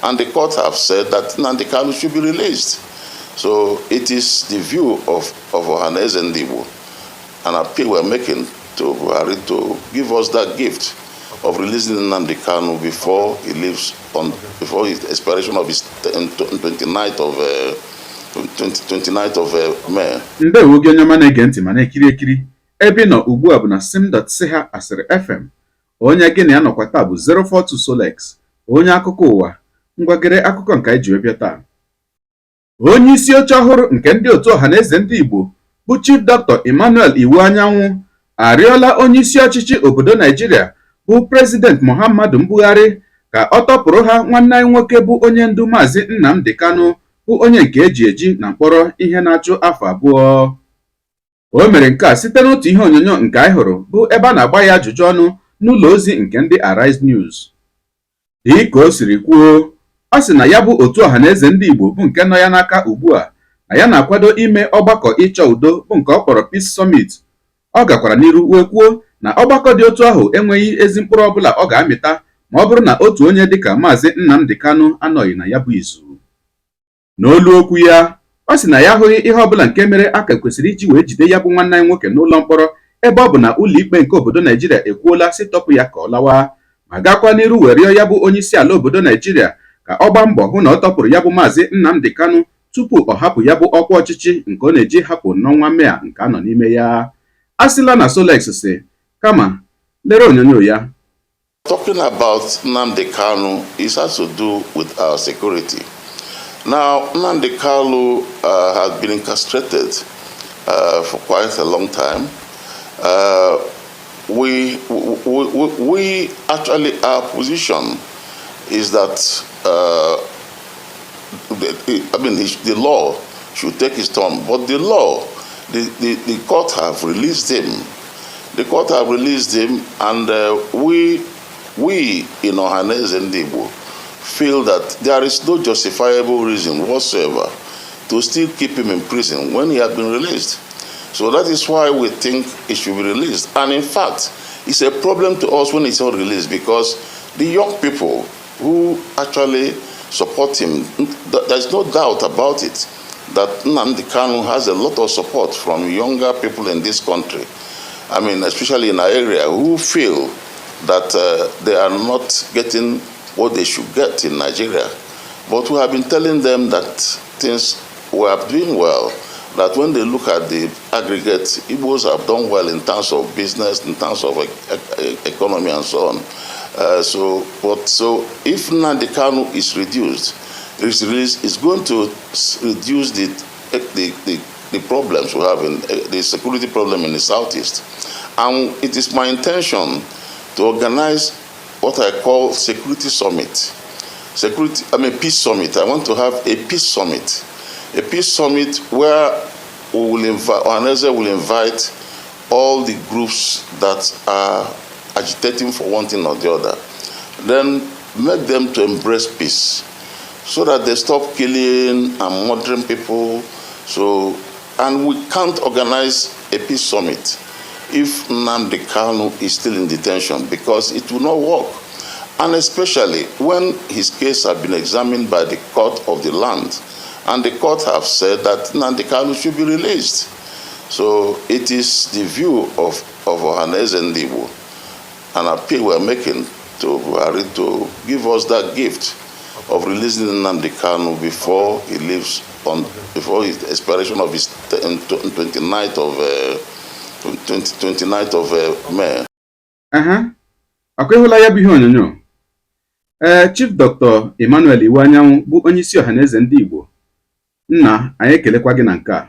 And the court have said that Nnamdi Kanu should be released. So it is the view of Ohanaeze Ndigbo, an appeal we're making to Buhari to give us that gift of releasing Nnamdi Kanu before he leaves on before his expiration of his 29th of 20, 29th of May. Ndewo gị, onye ọma na-ege ntị ma na-ekiri ekiri. Ebe ị nọ ugbu a bụ na sim.si ha asịrị FM. Onye gị na ya nọkwa taa bụ 042 Solex, onye akụkọ ụwa. Ngwagere akụkọ nke anyị ji wee bịa taa. Onye isi oche ọhụrụ nke ndị otu Ọhaneze Ndị Igbo bụ Chief Dr. Emmanuel Iwuanyanwu arịọla onye isi ọchịchị obodo Naijiria bụ President Muhammadu Buhari ka ọ tọpụrụ ha nwanne anyị nwoke bụ onye ndu Maazị Nnamdi Kanu, bụ onye nke eji eji na mkpọrọ ihe na-achụ afọ 2. O mere nke a site n'otu ihe onyonyo nke anyị hụrụ bụ ebe a na-agba ya ajụjụ ọnụ n'ụlọ ozi nke ndị Arise News. Dị ka o siri kwuo, ọ sị na ya bụ otu Ọhaneze Ndị Igbo bụ nke nọ ya n'aka ugbu a, na ya na-akwado ime ọgbakọ ịchọ udo bụ nke ọ kpọrọ Peace Summit. Ọ gakwara n'iru wee kwuo na ọgbakọ dị otu ahụ enweghị ezi mkpụrụ ọbụla ọ ga-amịta ma ọ bụrụ na otu onye dịka Maazị Nnamdi Kanu anọghị na ya bụ izu. N'olu okwu ya, ọ sị na ya ahụghị ihe ọbụla nke mere aka kwesịrị iji wee jide ya bụ nwanne anyị nwoke n'ụlọ mkpọrọ, ebe ọ bụ na ụlọikpe nke obodo Naijiria ekwuola sị tọpụ ya ka ọ lawa, ma gakwa n'iru wee rịọ ya bụ onye isi ala obodo Naijiria ka ọ gbaa mbọ hụ na ọ tọpụrụ ya bụ Maazị Nnamdi Kanu tupu ọ hapụ ya bụ ọkwa ọchịchị nke ọ na-eji hapụ n'ọnwa Mee a nke a nọ n'ime ya. A sịla na Solex si kama lere onyonyo ya. Talking about Nnamdi Kanu, it has to do with our security. Now, Nnamdi Kanu has been incarcerated for quite a long time. We actually, our position is that, I mean, the law should take its turn, but the law, the court have released him. The court have released him, and we in Ohanaeze Ndigbo feel that there is no justifiable reason whatsoever to still keep him in prison when he has been released. So that is why we think he should be released. And in fact, it's a problem to us when he's not released, because the young people who actually support him, there's no doubt about it that Nnamdi Kanu has a lot of support from younger people in this country. I mean, especially in our area, who feel that they are not getting what they should get in Nigeria. But we have been telling them that things were doing well, that when they look at the aggregate, Igbos have done well in terms of business, in terms of economy and so on. So if Nnamdi Kanu is reduced, is released, it's going to reduce the problems we have in the security problem in the southeast. And it is my intention to organize what I call security summit. Security, I mean, peace summit. I want to have a peace summit. A peace summit where we will invite, Ohanaeze will invite all the groups that are agitating for one thing or the other. Then make them to embrace peace so that they stop killing and murdering people. So, and we can't organize a peace summit if Nnamdi Kanu is still in detention, because it will not work. And especially when his case has been examined by the court of the land, and the court have said that Nnamdi Kanu should be released. So it is the view of Ohanaeze Ndigbo, an appeal we're making to Buhari to give us that gift of releasing Nnamdi Kanu before he leaves on before his expiration of his 29th of 20, 29th of May. Aha, ọkwa ịhụla ya bụ ihe onyonyo. Ee, Chief Dr. Emmanuel Iwuanyanwu bụ onye isi Ọhaneze Ndị Igbo, nna anyị, ekelekwa gị na nke a.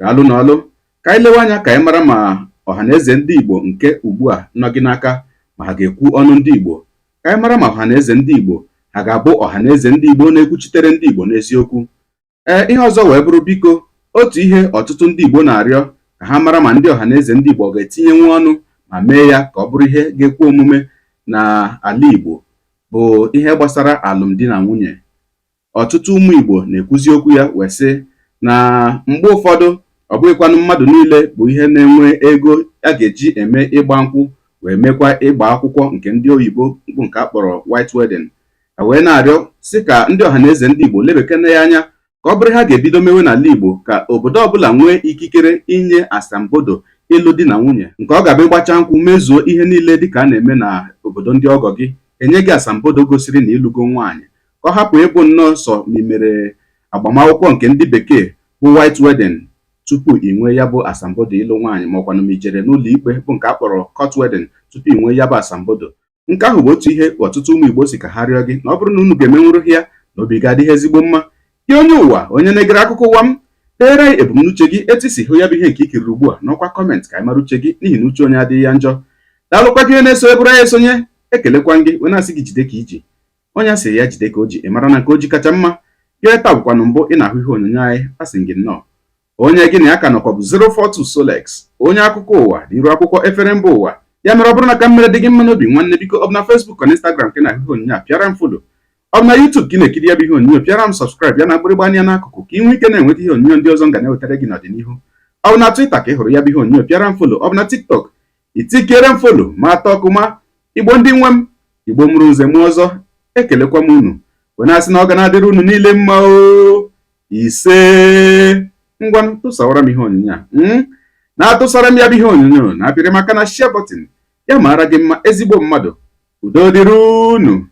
Daalụ n'ọlụ. Ka anyị lewe anya ka anyị mara ma Ọhaneze Ndị Igbo nke ugbu a nọ gị n'aka, ma ha ga-ekwu ọnụ ndị Igbo. Ka anyị mara ma Ọhaneze Ndị Igbo ha ga-abụ Ọhaneze Ndị Igbo na-ekwuchitere ndị Igbo n'eziokwu. Ee, ihe ọzọ wee bụrụ, biko, otu ihe ọtụtụ ndị Igbo na-arịọ ka ha mara ma ndị Ọhaneze Ndị Igbo ga-etinyenwu ọnụ ma mee ya ka ọ bụrụ ihe ga-ekwe omume na ala Igbo bụ ihe gbasara alụmdi na nwunye. Ọtụtụ ụmụ Igbo na-ekwuzi okwu ya wee sị na mgbe ụfọdụ ọ bụghịkwanụ mmadụ niile bụ ihe na-enwe ego a ga-eji eme ịgba nkwụ wee mekwa ịgba akwụkwọ nke ndị oyibo bụ nke a kpọrọ white wedding. Wee na-arịọ sị ka ndị ọhaneze ndị Igbo lebekene ya anya ka ọ bụrụ ha ga-ebido mewe n'ala Igbo, ka obodo ọbụla nwee ikikere inye asambodo ịlụ di na nwunye, nke ọ ga-abụ ịgbacha nkwụ, mezuo ihe niile dịka a na-eme na obodo ndị ọgọ gị, enye gị asambodo gosiri na ịlụgo nwaanyị, ka ọ hapụ ịbụ nnọọ sọ ma ị mere agbamakwụkwọ nke ndị bekee bụ white wedding tupu ị nwee ya bụ asambodo ịlụ nwaanyị, ma ọkwanụ ma i jere n'ụlọ ikpe bụ nke a kpọrọ court wedding tupu ị nwee ya bụ asambodo. Nke ahụ bụ otu ihe ọtụtụ ụmụ Igbo si ka ha rịọ gị na ọ bụrụ na unu ga-emenwuru ya, na obi ga-adị ha ezigbo mma. Gị onye ụwa, onye na-egere akụkọ ụwa m, deere anyị ebumnuche gị etu i si hụ ya bụ ihe nke i kiriri ugbu a n'ọkwa comment, ka anyị mara uche gị, n'ihi na uche onye adịghị ya njọ. Daalụkwa gị na-eso eburu anyị esonye. Ekelekwa gị wee na-asị gị jide ka i ji. Onye a sị ya jide ka o ji, ị mara na nke o ji kacha mma. Gị taa bụkwanụ mbụ ị na-ahụ ihe onyonyo anyị, asị gị nnọọ. Onye gị na ya ka nọkwa bụ 042 Solex, onye akụkọ ụwa na iru akwụkwọ efere mba ụwa. Ya mere, ọ bụrụ na ka m mere dị gị mma n'obi, nwanne, biko, ọ bụ na Facebook na Instagram ka ị na-ahụ ihe onyonyo a, pịara m follow. Ọ bụ na YouTube ka ị na-ekiri ya bụ ihe onyonyo, pịara m subscribe ya na mgbịrịgba anya n'akụkụ, ka ị nwee ike na-enweta ihe onyonyo ndị ọzọ m ga na-ewetara gị n'ọdịnihu. Ọ bụ na Twitter ka ị hụrụ ya bụ ihe onyonyo, pịara m follow. Ọ bụ na TikTok, itikere m follow ma atọ ọkụ ma. Igbo ndị nwe m, Igbo mụrụ nze mụọ ọzọ, ekelekwa m unu wee na-asị na ọ ga na-adịrị unu niile mma o. Ise. Ngwanụ, tụsawara m ihe onyonyo a, na-atụsara m ya bụ ihe onyonyo, na-apịrị maka na share button. Ya mara gị mma, ezigbo mmadụ. Udo dịrị unu.